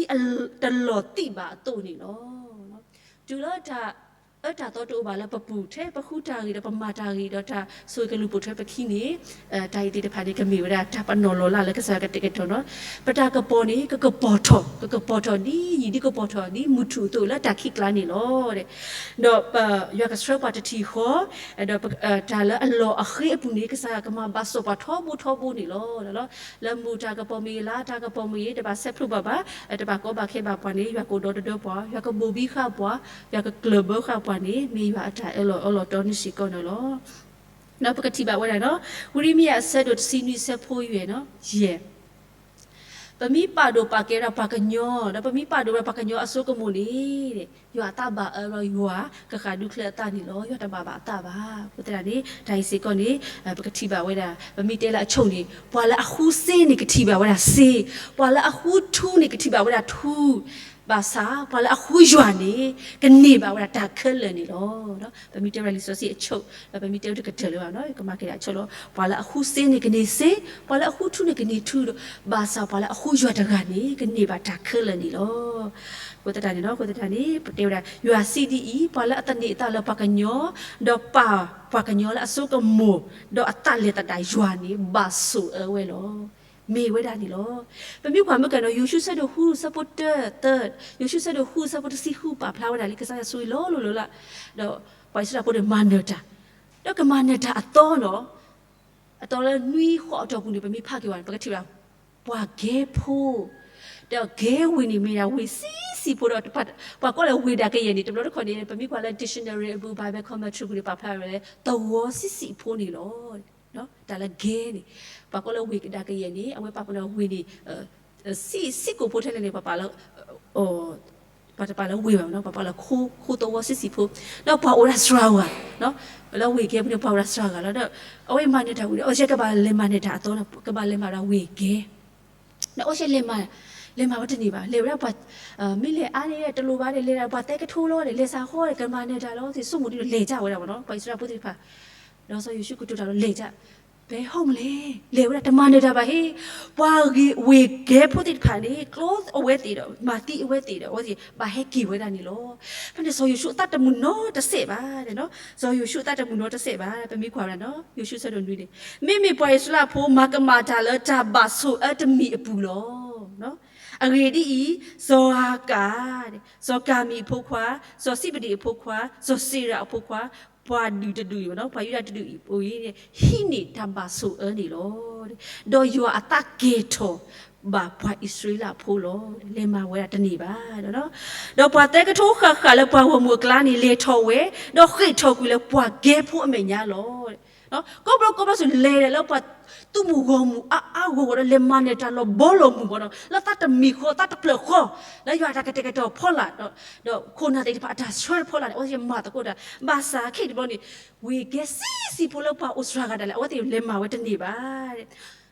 တလီၤသံးဘၣ်အသိးန့ၣ်လီၤ. တုၤလၢတၢ်အၢတၢ်သီတအိၣ်ဘၣ်လၢပပူၤ ထဲပဃုတၢ်ဂ့ၤဒီးပမၤတၢ်ဂ့ၤဒီးတၢ်ဆိၣ်ဂ့ၤကလူၤပိာ်ထွဲပခံန့ၣ်, တၢ်အံၤသ့ၣ်တဖၣ်န့ၣ် ကမ့ၢ်ဝဲဒၣ်တၢ်ပနီၣ်လီၤလးလၢကစၢ်ယွၤကတဲာ်ကတီၤနီၤ, ပတၢ်ကပီၤန့ၣ် ကကပီၤထီၣ်, ကကပီၤထီၣ်ဒ်ယံာ်ဒ်ကပီၤထီၣ်ဒ်မုၢ်ထူၣ်အသိးလၢတၢ်ခံးကျါန့ၣ်လီၤ. ဒီးယွၤကဆှၢပှၤတထံၣ်ဃီ, ဒီးတၢ်လၢအလီၢ်အဃ့အပူၤန့ၣ် ကစၢ်ယွၤကမၤဘၣ်စီၣ်ပှၤထီဘိထီဘိန့ၣ်လီၤ. လၢမုၢ်တၢ်ကပီၤမ့ၢ်ဂ့ၤ လါတၢ်ကပီၤမ့ၢ်ဂ့ၤ တဘၣ်ဆဲးဖျိးဘၣ်ဘၣ်, တဘၣ်ကီဘၣ်ခဲဘၣ်ပှၤန့ၣ် ယွၤကအိၣ်ဒီးတဒၢပှၤ, ယွၤကဘိၣ်ဘံဃာ်ပှၤ, ယွၤကကျၢၢ်ဘၢဃာ်ပှၤန့ၣ် မ့ၢ်ယွၤအတၢ်အၢၣ်လီၤအီလီၤတီန့ၣ်စ့ၢ်ကီးန့ၣ်လီၤ. ဒီးပကထံၣ်ဘၣ်ဝဲဒၣ်နီၤ, ဝံရမံယၤအဆၢဒိၣ်တဆံနွံအဆၢဖိယဲၢ်နီၤ, ယဲၢ် ပမ့ၢ်ပာ်ဒိၣ်ပာ်ကဲဝဲဒၣ်ပှၤကညီ ဒီးပမ့ၢ်ပာ်ဒိၣ်ဝဲဒၣ်ပှၤကညီအစိကမီၤန့ၣ် ယွၤအသးဘၣ်အၢဒီးယွၤကဃၣ်ဒူချၢအသးန့ၣ်လီၤ. ယွၤတဘၣ်ဘၣ်အသးဘၣ်. အဃိသတးန့ၣ် တၢ်အံၤစ့ၢ်ကီးန့ၣ် ပကထံၣ်ဘၣ်ဝဲဒၣ် ပမ့ၢ်တဲလၢအဆိန့ၣ် ပှၤလၢအဃုစ့န့ၣ် ကထံၣ်ဘၣ်ဝဲဒၣ်စ့, ပှၤလၢအဃုထူန့ၣ် ကထံၣ်ဘၣ်ဝဲဒၣ်ထူ, ဘၣ်ဆၣ်ပှၤလၢအဃုယွၤန့ၣ် ကန့ၢ်ဘၣ်ဝဲဒၣ်တၢ်ခဲလၢာ်န့ၣ်လီၤ. ပမ့ၢ်တဲဝဲဒၣ်လံာ်စီဆှံအဆိ ဒီးပမ့ၢ်တဲဝဲတကတၢၢ်လၢၤဘၣ်နီၤ ကမၤက့ၤဒၣ်အဆိလီၤ. ပှၤလၢအဃုစ့န့ၣ်ကန့ၢ်စ့, ပှၤလၢအဃုထူန့ၣ်ကန့ၢ်ထူဒီး ဘၣ်ဆၣ်ပှၤလၢအဃုယွၤတဂၤန့ၣ် ကန့ၢ်ဘၣ်တၢ်ခဲလၢာ်န့ၣ်လီၤ. အဃိသတးန့ၣ်နီၤ အဃိသတးန့ၣ် ပတဲဝဲဒၣ် ယွၤစံးဒ်အံၤ, ပှၤလၢအသန့ၤအသးလၢပှၤကညီ, ဒီးပာ်ပှၤကညီလၢအစိကမီၤ, ဒီးအသးလဲၤသဒၣ်ယွၤန့ၣ် ဘၣ်ဆိၣ်အၢဝဲလီၤ. မ့ၢ်ဝဲဒၣ်န့ၣ်လီၤ. ပမ့ၢ်ကွၢ်မ့ၢ်ကနီၤ ယိၤၡူ ဆၢဒိၣ်ဃု ဆၢဖိတၢ, တၢ, ယိၤၡူ ဆၢဒိၣ်ဃု ဆၢဖိတဆံဃု ပာ်ဖျါဝဲဒၣ်လံ ကစၢ်ယွၤဆိၣ်ဂ့ၤလီၤလိၤလိၤလၢ်, ဒီးပှၤအံၣ်စရ့လးဖိန့ၣ် မၤနၢၤတၢ်, ဒီးကမၤနၢၤတၢ်အသီနီၤ, အသီလၢနွံဃီအတီၢ်ပူၤန့ၣ် ပမ့ၢ်ဖးက့ၤဝဲ ပကထံၣ်ဘၣ် ပှၤကဲဖိ, ဒီးကဲဝ့ၢ်န့ၣ် မ့ၢ်ဒၣ်ဝ့ၢ်ဆံးဆံးဖိဒီး ပှၤကိးလၢဝ့ၢ်ဒၣ်ကယဲၢ်န့ၣ် တဘျီတခီၣ်န့ၣ် ပမ့ၢ်ကွၢ်လၢ dictionary အပူၤ Bible commentary ပူၤန့ၣ် ပာ်ဖျါဝဲလၢ သဝီဆံးဆံးဖိန့ၣ်လီၤ. တၢ်လၢကဲန့ၣ် ပှၤကိးလၢဝ့ၢ်ဒၣ်ကယဲၢ်န့ၣ် အဝဲပာ်ပနီၣ်ဝ့ၢ်န့ၣ် ဆံးဆံးကိာ်ဖိထဲလဲၣ်န့ၣ် ပှၤပာ်လၢ ပှၤတပာ်လၢဝ့ၢ်ဘၣ်နီၤ ပှၤပာ်လၢခိသဝီဆံးဆံးဖိ, ဒီးပှၤအိၣ်ဒၣ်စှၤဂၤ, လၢဝ့ၢ်ကဲဖိန့ၣ် ပှၤအိၣ်ဒၣ်စှၤဂၤလီၤ. ဒီးအဝဲမၤနၢၤတၢ်ဝံၤဒီး အီၣ်ရှဲကဘၣ်လဲၤမၤနၢၤတၢ်အသီ ကဘၣ်လဲၤမၤဒၣ်ဝ့ၢ်ကဲ ဒီးအီၣ်ရှဲလဲၤမၤ, လဲၤမၤဝဲတန့ၢ်ဘၣ်, လဲၤဝဲဒၣ်ပှၤ, မ့ၢ်လဲၤအါန့ၣ် တလိၣ်ဘၣ်ဒီး လဲၤဒၣ်ပှၤသဲကထိလီၤဒီး လဲၤစးဃီဒီး ကမၤနၢၤတၢ်လီၤ သ့ၣ်ဆိကမိၣ်ဒ်လဲၣ်ကၢ်ဝဲဒၣ်ဘၣ်နီၤ ပှၤအံၣ်စရ့လးဖိသ့ၣ်တဖၣ်, ဒီးစီၤယိၤၡူကတိၤတၢ်လီၤ လဲၤကၢ်, ဖဲဟီၣ်မလဲၣ် လဲၤဝဲဒၣ်တမၤနၢၤတၢ်ဘၣ်ဟ့ၣ်, ပှၤဝ့ၢ်ကဲဖိသ့ၣ်တဖၣ်န့ၣ် ကျိအဝဲသ့ၣ်ဒီး မၤသံအဝဲသ့ၣ်ဒီး အဝဲသ့ၣ်ဘၣ်ဟဲက့ၤဝဲဒၣ်န့ၣ်လီၤ. ဖဲန့ၣ်စီၤယိၤၡူအသးတမုာ်နီတစဲးဘၣ်, စီၤယိၤၡူအသးတမုာ်နီတစဲးဘၣ်, ပမ့ၢ်ကွၢ်ဝဲဒၣ်နီၤ ယိၤၡူဆၢဒိၣ်နွံန့ၣ်, မ့မ့ၢ်ပှၤအံၣ်စရ့လးဖိမၤကမၣ်တၢ်လၢတၢ်ဘၣ်ဆိၣ်အၢတမံၤအပူၤလီၤ. အဂ့ၢ်ဒ်အံၤ, စီၤဧၤကၤ, စီၤကၤမံအဖိခွါ, စီၤစံးဘဒံအဖိခွါ, စီၤစ့ရၤအဖိခွါ, ပှၤဒုၣ်တဒုၣ်အံၤ, ပှၤယူဒၤတဒုၣ်အံၤအံၤန့ၣ် ဟံးန့ၢ်တၢ်ဘၣ်ဆိၣ်အၢန့ၣ်လီၤ. ဒီးယွၤအသးကဲၤထီၣ်ဘၣ်ပှၤအံၣ်စရ့လးဖိလီၤ. လဲၤမၤဝဲဒၣ်တန့ၢ်ဘၣ်. ဒီးပှၤသဲကထိဃၣ်ဃၣ်လၢပှၤဂီၢ်မုၢ်အကျါန့ၣ် လဲၤထီၣ်ဝဲ, ဒီးဃ့ၢ်ထီၣ်ကွံာ်လၢပှၤကဲဖိအမဲာ်ညါလီၤ. ကိးဘျီကိးဘျီဆူလဲၤဒၣ်လၢပှၤသူၣ်မုၢ်ဂီၢ်မုၢ်အါအါဂီၢ်ဂီၢ်ဒီး လဲၤမၤနၢၤတၢ်လီၤဘီလီၤမုၢ်ဘၣ်ဒီး လၢသးတမံၤဃီ သးတဖျၢၣ်ဃီ, လၢယွၤအတၢ်ကတဲာ်ကတီၤဖီလာ်ဒီး ဒီးခိၣ်နၢ်သ့ၣ်တဖၣ်အတၢ်ဆှၢတဖီလာ်န့ၣ် အဝဲသ့ၣ်မၤသကိးတၢ်, ဘၣ်ဆၣ်ခဲအံၤတဘျီန့ၣ် ဝ့ၢ်ကဲဆံးဆံးဖိလၢပှၤအိၣ်စှၤဂၤဒၣ်လဲာ် အဝဲသ့ၣ်လဲၤမၤဝဲတန့ၢ်ဘၣ်.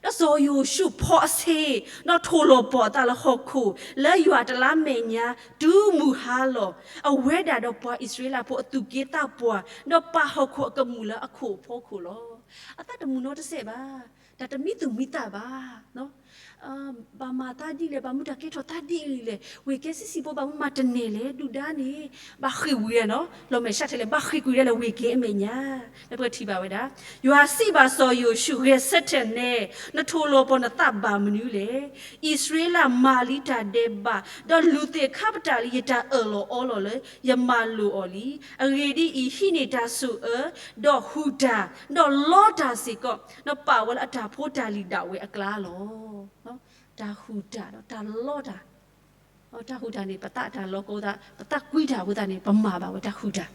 ဒီးစီၤယိၤၡူဖီအဆ့, ဒီးထိၣ်လီၤပှီၢ်အသးလၢဟီၣ်ခိၣ် လၢယွၤတလါမဲာ်ညါ တုၤမုၢ်ဟါလီၤ. အဝဲဒၣ်ဒီးပှၤအံၣ်စရ့လးဖိအသူၣ်က့သးပှၢ်, ဒီးပာ်ဟီၣ်ခိၣ်အကမူၣ်လၢအခိၣ်အဖီခိၣ်လီၤ. အသးတမုာ်နီတစဲးဘၣ်, တၢ်တမံသူၣ်မံသးဘၣ် ဘၣ်မၤသးဒ်လဲၣ်, ဘၣ်မူတၢ်ကဲထီၣ်သးဒ်လဲၣ်, ဝ့ၢ်ကဲဆံးဆံးဖိဘၣ်မူမၤတန့ၢ်လဲၣ်, ဒုၣ်ဒါန့ၣ် ဘၣ်ဃ့ၢ်ဝံၤဒၣ်နီၤ, လီၤမဲာ်ဆှးထဲလဲၣ်, ဘၣ်ဃ့ၢ်ကွံာ်ဒၣ်လဲာ်ဝ့ၢ်ကဲအမဲာ်ညါ, လၢပကထံၣ်ဘၣ်ဝဲဒၣ်, ယွၤစံးဘၣ်စီၤယိၤၡူ, ဂဲၤဆၢထၢၣ်နဲ, နထိၣ်လီၤပှီၢ်နသးဘၣ်မနုၤလဲၣ်. အံၣ်စရ့လးမၤလံတၢ်ဒဲးဘး, ဒီးလူၤသ့ၣ်ခါပတာ်လံယတၢ်အၢၣ်လီၤအီလီၤလၢ ယမၤလိာ်အီၤလံ. အဂ့ၢ်ဒ်အံၤ, ဟံးန့ၢ်တၢ်ဆိၣ်အၢ, ဒီးဟုၣ်တၢ်, ဒီးလီတၢ်စ့ၢ်ကီး, ဒီးပာ်ဝဲလၢအတၢ်ဖိတၢ်လံၤဒၣ်ဝဲအကျါလီၤ. တၢ်ဟုၣ်တၢ်ဒီးတၢ်လီတၢ်, တၢ်ဟုၣ်တၢ်န့ၣ် ပသးတၢ်လီကီသး, ပသးကွံတၢ်အဃိသတးန့ၣ် ပမၤဘၣ်ဝဲတၢ်ဟုၣ်တၢ်,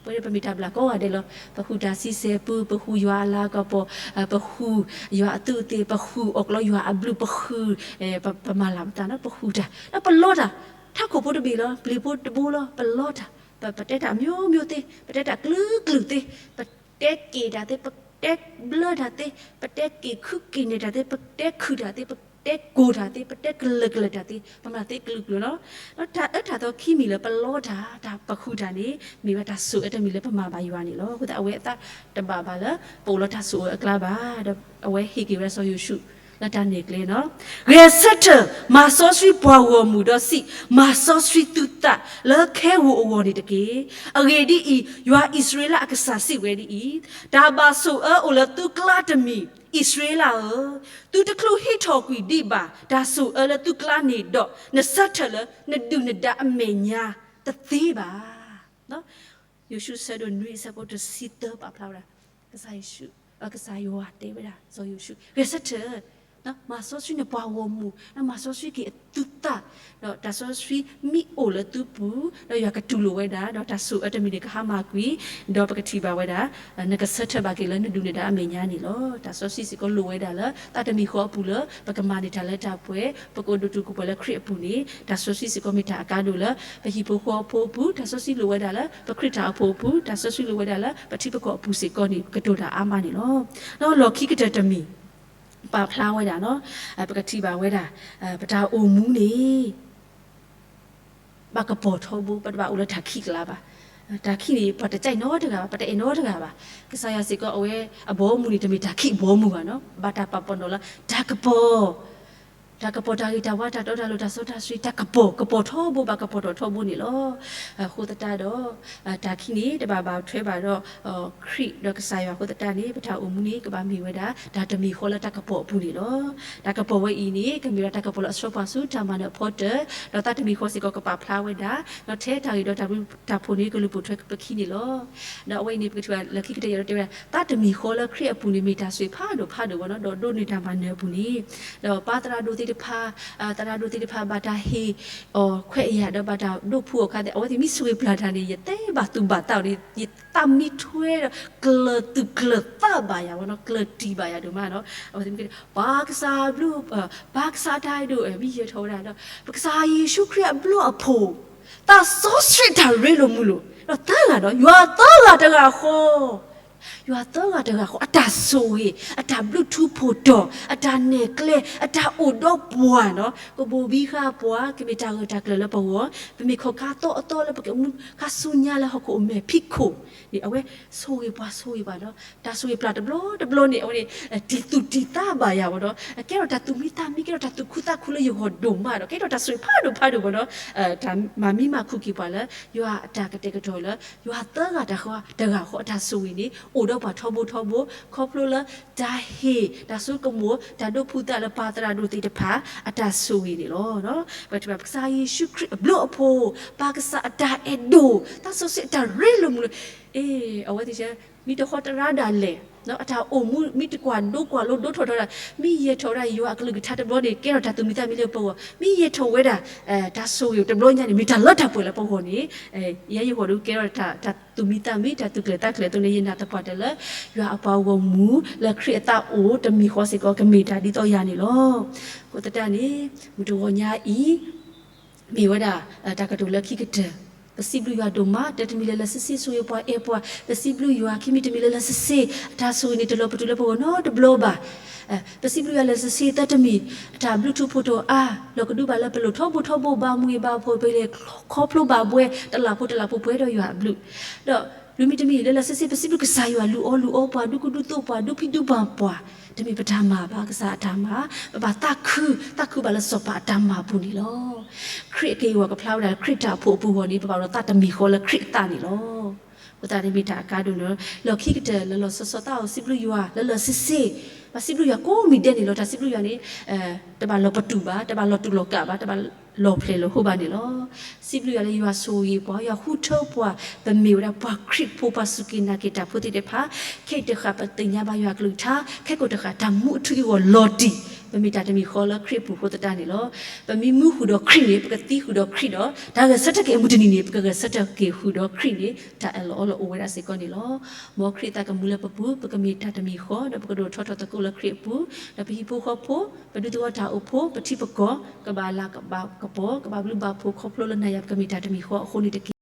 ပဝဲပမ့ၢ်တၢ်ဘျၣ်ကိးဂၤဒဲးလီၤ, ပဟုၣ်တၢ်ဆံဆဲၣ်ပူ, ပဟုၣ်ယွၤအလၤကပီၤ, ပဟုၣ်ယွၤအသူးအသ့ၣ်, ပဟုၣ်အီၣ်ကျီယွၤအဘျုး, ပဟုၣ်, ပမၤလၤမတၤနီၤ, ပဟုၣ်တၢ်, ဒီးပလီတၢ်, ထးခိၣ်ဖိတဘ့ၣ်လီၤ, ပျ့ၤဖိတဘိလီၤ, ပလီတၢ်, ပတဲတၢ်မျိုးမျိုးသ့, ပတဲတၢ်ကလုာ်ကလုာ်သ့, ပတဲက့ၣ်တၢ်သ့, ပတဲဘျၢတၢ်သ့, ပတဲက့ၣ်ခုက့ၣ်နဲၣ်တၢ်သ့, ပတဲခုၣ်တၢ်သ့, ပတဲကိၢ်တၢ်သ့, ပတဲကလၢာ်ကလၢာ်တၢ်သ့, ပမၤသ့ကလုာ်ကလုာ်လီၤ. ဒီးတၢ်အၢတၢ်သီခံမံၤလၢပလီတၢ်, တၢ်ပဟုၣ်တၢ်န့ၣ် မ့ၢ်ဝဲတၢ်ဆိၣ်အၢတမံၤလၢပမၤဘၣ်ယွၤန့ၣ်လီၤ. အဃိသတးအဝဲအသးတဘၣ်ဘၣ်လၢ ပအိၣ်လၢတၢ်ဆိၣ်အၢအကျါဘၣ်, ဒီးအဝဲဟ့ၣ်က့ၤဝဲစီၤယိၤၡူလၢတၢ်နဲၣ်ကျဲနီၤ. ဂဲၤဆၢထၢၣ်, မၤစီဆှံပှၤဂီၢ်မုၢ်ဒီးစံး, မၤစီဆှံသုသးလၢခဲဂီၤအဂီၢ်န့ၣ်တက့ၢ်. အဂ့ၢ်ဒ်အံၤ, ယွၤအံၣ်စရ့လးအကစၢ်စံးဝဲဒ်အံၤ, တၢ်ဘၣ်ဆိၣ်အၢအိၣ်လၢသုကျါတမံၤ, အံၣ်စရ့လးဧၢ, သုတချုးဟံးထီၣ်ကွံာ်ဒံးဘၣ် တၢ်ဆိၣ်အၢလၢသုကျါန့ၣ်ဒီး, နဆၢထၢၣ်လၢနဒုၣ်နဒါအမဲာ်ညါတသ့ဘၣ်. ယိၤၡူဆၢဒိၣ်နွံအဆၢဖိတဆံသၢပာ်ဖျါဝဲဒၣ် ကစၢ်ယ့ၣ်ၡူး, ကစၢ်ယွၤတဲဝဲဒၣ်စီၤယိၤၡူ, ဂဲၤဆၢထၢၣ်, မၤစီဆှံနပှၤဂီၢ်မုၢ်, ဒီးမၤစီဆှံက့ၤအသုသး, ဒီးတၢ်စီဆှံမ့ၢ်အိၣ်လၢသုပူၤ, ဒီးယွၤကတူၢ်လိာ်ဝဲဒၣ်, ဒီးတၢ်ဆိၣ်အၢတမံၤန့ၣ်ကဟါမၢ်ကွံာ်, ဒီးပကထံၣ်ဘၣ်ဝဲဒၣ်, နကဆၢထၢၣ်ဘၣ်က့ၤလၢနဒုၣ်နဒါအမဲာ်ညါန့ၣ်လီၤ. တၢ်စီဆှံစ့ၢ်ကီးလိၣ်ဝဲဒၣ်လၢ သးတမံၤဃီအပူၤလၢ ပကမၤန့ၢ်တၢ်လၢတၢ်ပှဲၤ, ပကအိၣ်ဒိၣ်တုာ်ခိၣ်ပှဲၤလၢခရံာ်အပူၤန့ၣ် တၢ်စီဆှံစ့ၢ်ကီးမ့ၢ်တၢ်အကါဒိၣ်လၢ ပဟံၣ်ဖိဃီဖိအပူၤ, တၢ်စီဆှံလိၣ်ဝဲဒၣ်လၢ ပခရံာ်တၢ်အိၣ်ဖှိၣ်အပူၤ, တၢ်စီဆှံလိၣ်ဝဲဒၣ်လၢ ပထံပကီၢ်အပူၤစ့ၢ်ကီးန့ၣ် ပကတိၤတၢ်အါမးန့ၣ်လီၤ. ဒီးလီၢ်ခံကတၢၢ်တမံၤ ပာ်ဖျါဝဲဒၣ်နီၤ, ပကထံၣ်ဘၣ်ဝဲဒၣ်, ပတၢ်အိၣ်မူန့ၣ် ဘၣ်ကပီၤထီဘိ, ပတဘၣ်အိၣ်လၢတၢ်ခံးကျါဘၣ်. တၢ်ခံးန့ၣ် ပှၤတကြိုက်နီတဂၤဘၣ်, ပတအဲၣ်နီတဂၤဘၣ်. ကစၢ်ယွၤစ့ၢ်ကီးအဝဲအဘီအမုၢ်န့ၣ် တမ့ၢ်တၢ်ခံးအဘီအမုၢ်ဘၣ်နီၤ, ဘၣ်တၢ်ပာ်ပနီၣ်လၢ တၢ်ကပီၤ တၢ်ကပီၤတၢ်ဂ့ၤတၢ်ဝါ တၢ်တီတၢ်လိၤ တၢ်စီတၢ်ဆှံ တၢ်ကပီၤ ကပီၤထီဘိ ဘၣ်ကပီၤထီၣ်ထီဘိန့ၣ်လီၤ. အဃိသတးဒီး တၢ်ခံးန့ၣ် တဘၣ်ဘၣ်ထွဲဘၣ်ဒီး ခရံာ်ဒီးကစၢ်ယွၤအဃိသတးန့ၣ် ပတၢ်အိၣ်မူန့ၣ် ကဘၣ်မ့ၢ်ဝဲဒၣ် တၢ်တမံၤဃီလၢတၢ်ကပီၤအပူၤန့ၣ်လီၤ. တၢ်ကပီၤဝဲအံၤန့ၣ် ကမ့ၢ်ဝဲဒၣ်တၢ်ကပီၤလၢအဆှၢပှၤဆူတၢ်မၤနၢၤအဖီတၢၢ်, ဒီးသးတမံၤဃီစ့ၢ်ကီးကပာ်ဖျါဝဲဒၣ်, ဒီးထဲတၢ်ဂ့ၤဒီးတၢ်ဘျုးတၢ်ဖှိၣ်န့ၣ် ကလူၤပိာ်ထွဲပခံန့ၣ်လီၤ. ဒီးအဝဲအံၤန့ၣ် ပကထံၣ်ဘၣ်လၢခံကတၢၢ်ယဲၢ်ဒီးတဲဝဲဒၣ် သးတမံၤဃီလၢခရံာ်အပူၤန့ၣ် မ့ၢ်တၢ်ဆိၣ်ဂ့ၤဖးဒိၣ်ဖးဒိၣ်ဘၣ်နီၤ, ဒီးဒိးန့ၢ်တၢ်မၤနၢၤအပူၤန့ၣ်, ဒီးပၢ်သရၣ်ဒိၣ်သ့ၣ်တဖၣ်, သရၣ်ဒိၣ်သ့ၣ်တဖၣ် ဘၣ်တၢ်ဟ့ၣ်အီၤခွဲးယာ် ဒီးဘၣ်တၢ်ဒိးဖှူအီၤခါသ့ၣ် အဝဲသ့ၣ်မ့ၢ်ဆိၣ်ဂ့ၤပျၢ်တၢ်န့ၣ် ယတဲဘၣ်သူၣ်ဘၣ်သးအီၤန့ၣ် ယသးမံထွဲဒီး ကျၢၤသူၣ်ကျၢၤသးဘၣ်ယၤဘၣ်နီၤ, ကျၢၤတံၢ်ဘၣ်ယၤဒိၣ်မးနီၤ. အဝဲသ့ၣ်မ့ၢ်က ပၢ်ကစၢ်ဘျုး, ပၢ်ကစၢ်တၢ်အဲၣ်ဒိၣ် မ့ၢ်ယဲၢ်ထီၣ်ဝဲဒၣ်ဒီး ပကစၢ်ယ့ၣ်ၡူးခရံာ်အဘျုးအဖှိၣ်, သးစီဆှံတၢ်ရ့လိာ်မုာ်လိာ်, ဒီးသၢဂၤဒီး ယွၤသၢဂၤတဂၤဃီ ယွၤသၢဂၤတဂၤဃီ အတၢ်ဆိၣ်ဂ့ၤ, အတၢ်ဘျုးထူဖိးတီၤ, အတၢ်နဲၣ်ကျဲ, အတၢ်အိၣ်ဒီးပှၤနီၤ, ကဘိၣ်ဘံဃာ်ပှၤ, ကမ့ၢ်တၢ်ဂၢၢ်တၢ်ကျၢၤလၢပဂီၢ်, ပမ့ၢ်ခီၣ်ခါသီအသီလၢပကမူခါဆူညါလၢဟီၣ်ခိၣ်အမဲာ်ဖံးခိၣ်န့ၣ် အဝဲဆိၣ်ဂ့ၤပှၤဆိၣ်ဂ့ၤပှၤဒီး တၢ်ဆိၣ်ဂ့ၤပျၢ်တဘျီတဘျီန့ၣ် အဝဲန့ၣ် တံၢ်သူၣ်တံၢ်သးဘၣ်ယၤဘၣ်ဒီး ကဲထီၣ်တၢ်သူၣ်မံသးမံ ကဲထီၣ်တၢ်သူၣ်ခုသးခုလၢယဂီၢ်ဒိၣ်မးဒီး ကဲထီၣ်တၢ်ဆိၣ်ဂ့ၤဖးဒိၣ်ဖးဒိၣ်ဘၣ်ဒီး တၢ်မၤမံမၤခူၣ်က့ၤပှၤလၢ ယွၤအတၢ်ကတဲာ်ကတီၤလၢ ယွၤသၢဂၤတဂၤဃီအတၢ်ဆိၣ်ဂ့ၤန့ၣ် အိၣ်ဒီးပှၤထီဘိထီဘိ ခီဖျိလၢ တၢ်ဟ့ၣ်တၢ်ဆိကမိၣ် တၢ်ဒိးဖှူသးလၢပၢ်သရၣ်ဒိၣ်သ့ၣ်တဖၣ် အတၢ်ဆိၣ်ဂ့ၤန့ၣ်လီၤ. ပထံၣ်ဘၣ်ပကစၢ်ယ့ၣ်ၡူးခရံာ်အဘျုးအဖှိၣ်, ပၢ်ကစၢ်အတၢ်အဲၣ်ဒိၣ်, သးစီဆှံအတၢ်ရ့လိာ်မုာ်လိာ်, အဝဲသ့ၣ် မ့ၢ်တဃီတရါဒၣ်လဲာ် အတၢ်အိၣ်မူ မ့ၢ်တကွၢ်ဒိကွၢ်လိဒိထီၣ်ထီဒၣ် မ့ၢ်ယဲၢ်ထီၣ်ဝဲဒၣ်ယွၤအကလုၢ်ကထါတဘျီန့ၣ် ကဲထီၣ်တၢ်သူၣ်မံသးမံလၢပဂီၢ်, မ့ၢ်ယဲၢ်ထီၣ်ဝဲဒၣ် တၢ်ဆိၣ်ဂ့ၤတဘျီညါန့ၣ် မ့ၢ်တၢ်လၢတၢ်ပှဲၤလၢပဂီၢ်န့ၣ် ယဲယဂီၢ်ဒုးကဲထီၣ်တၢ်သူၣ်မံသးမံ တၢ်သူၣ်ကျၢၤသးကျၢၤအသိးန့ၣ် ယနာ်သပှၢ်တၢၢ်လၢ ယွၤအပှၤဂီၢ်မုၢ်လၢခရံာ်အသးအိၣ်တမံၤဃီစ့ၢ်ကီး ကမ့ၢ်တၢ်ဒ်သိးယၤန့ၣ်လီၤ. အဃိသတးန့ၣ် မုၢ်တဂီၤညါအံၤ မ့ၢ်ဝဲဒၣ် တၢ်ကတိၤလၢခံကတၢၢ်, ပစံးဘျုးယွၤဒိၣ်မး တၢ်တမံၤလၢလၢဆ့ဆ့ဆိၣ်ဂ့ၤပှၤအဲၣ်ပှၤ, ပစံးဘျုးယွၤခံမံၤတမံၤလၢလၢဆ့ဆ့ အတၢ်ဆိၣ်ဂ့ၤန့ၣ် တလီၤပတုာ်လၢပဂီၢ်နီတဘျီဘၣ်. ပစံးဘျုးယွၤလၢလၢဆ့ဆ့သၢတမံၤ အတၢ်ဘျုးထူဖိးတီၤအါ လီၤကဒုဘၣ်လၢပလိၣ်ထီဘိထီဘိ ဘၣ်မူဘၣ်ဖှီၣ် ပလဲၤခီဖျိဘၣ်ဘှဲ တလးဖိတလးဖိပှဲၤဒီးယွၤအဘျုး, ဒီးလွံၢ်မံၤတမံၤလၢလၢဆ့ဆ့ ပစံးဘျုးကစၢ်ယွၤ လုၢ်အီၣ်လုၢ်အီပှၤ ဒုးကူဒုးသိးပှၤ ဒုးဖံးဒုးမၤပှၤ တမ့ၢ်ပတၢ်မၤဘၣ် ကစၢ်အတၢ်မၤ, ပဘၣ်သးခု သးခုဘၣ်လၢစီၤပၤအတၢ်မၤအပူၤန့ၣ်လီၤ. ခရံာ်အက့ၢ်အဂီၤကဖျါဝဲဒၣ်လၢခရံာ်တၢ်အိၣ်ဖှိၣ်အပူၤအဂီၢ်န့ၣ် ပဘၣ်အိၣ်ဒီးသးတမံၤဃီလၢခရံာ်အသးန့ၣ်လီၤ. အဃိသတးန့ၣ်မ့ၢ်တၢ်အကါဒိၣ်န့ၣ် လီၢ်ခံကတၢၢ်လၢလီၤဆီဆီသးအိၣ် စံးဘျုးယွၤလၢလၢဆ့ဆ့, ဘၣ်စံးဘျုးယွၤကိးမံၤဒဲးန့ၣ်လီၤ. တၢ်စံးဘျုးယွၤန့ၣ် တဘၣ်လီၤပတုာ်ဘၣ်, တဘၣ်လီၤတူာ်လီၤကာ်ဘၣ်, တဘၣ်လီၤဖျဲၣ်လီၤဟိဘၣ်န့ၣ်လီၤ. စံးဘျုးယွၤလၢယွၤဆိၣ်ဂ့ၤပှၤ, ယွၤဃုထၢပှၤ, ပမ့ၢ်ဝဲဒၣ်ပှၤခရံာ်ဖိ ပှၤစူၢ်က့ၤနာ်က့ၤတၢ်ဖိသ့ၣ်တဖၣ်, ခဲအံၤတဃၣ် ပသ့ၣ်ညါဘၣ်ယွၤအကလုၢ်ကထါ, ခဲကိာ်တဃၣ် တၢ်မူအထူအဂီၢ်လီၤတံၢ်, ပမ့ၢ်တၢ်တမံၤဃီလၢခရံာ်အပူၤအဃိသတးန့ၣ်လီၤ. ပမ့ၢ်မူဃုာ်ဒီးခရံာ်န့ၣ် ပကသံဃုာ်ဒီးခရံာ်ဒီး တၢ်ဂဲၤဆၢထၢၣ်က့ၤအမုၢ်တနံၤန့ၣ် ပကဂဲၤဆၢထၢၣ်က့ၤဃုာ်ဒီးခရံာ်န့ၣ် တၢ်အၢၣ်လီၤအီလီၤအိၣ်ဝဲဒၣ်စ့ၢ်ကီးန့ၣ်လီၤ. မ်ခရံာ်သးကမူလၢပပူၤ ပကမ့ၢ်တၢ်တမံၤဃီ ဒီးပကဒိၣ်ထီၣ်ထီသကိးလၢခရံာ်အပူၤ, ဒီးပဟံၣ်ဖိဃီဖိ, ပဒူသဝီတၢ်အိၣ်ဖှိၣ်, ပထံပကီၢ် ကဘၣ်လၤကဘၣ်ကပီၤ ကဘၣ်ဘျုးဘၣ်ဖှိၣ်ခီဖျိလၢနၤယၤ ပကမ့ၢ်တၢ်တမံၤဃီအဃိန့ၣ်တက့ၢ်.